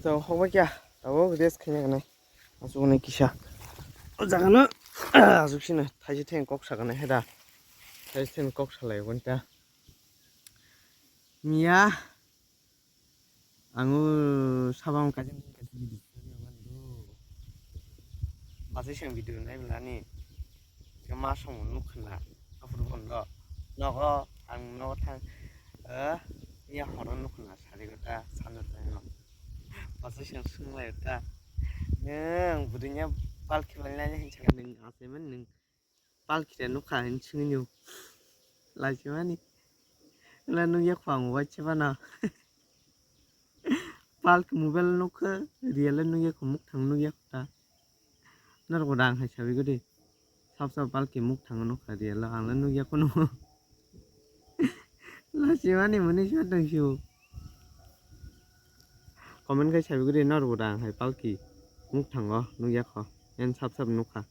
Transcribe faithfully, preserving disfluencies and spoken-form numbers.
So, hokbai kya, tabuk rest khaina ganai. Asuk ni kisa. O jaga no, asuk sino, thaisi theng kok sa ganai heda. Thaisi theng kok salai gonta. Miya, angu sabang kajin kajin video. Bachai sang video nai belani. Khe ma song nuk khna. Aphuru bondo. Nogo ang nogo thang. Eh, miya horo nuk khna sari gota sanjak thang. Bachai sang sung lai ta. Nang budhinya palki lai lai hin chang nang asai man nang. Palki re nuk kha hin sung nyu. Lai se mani. La nuk ya khwang wai che bana. Palki mobile nuk kha, real nuk ya khwang muk thang nuk ya ta. Norok rang hai sabi gudi. Sab sab palki muk thang nuk kha real ang nuk ya kono. La se mani muni se tang siu. Comment khai sabi gudi norok rang hai palki muk thango nuk ya kho. En sab sab nuk kha.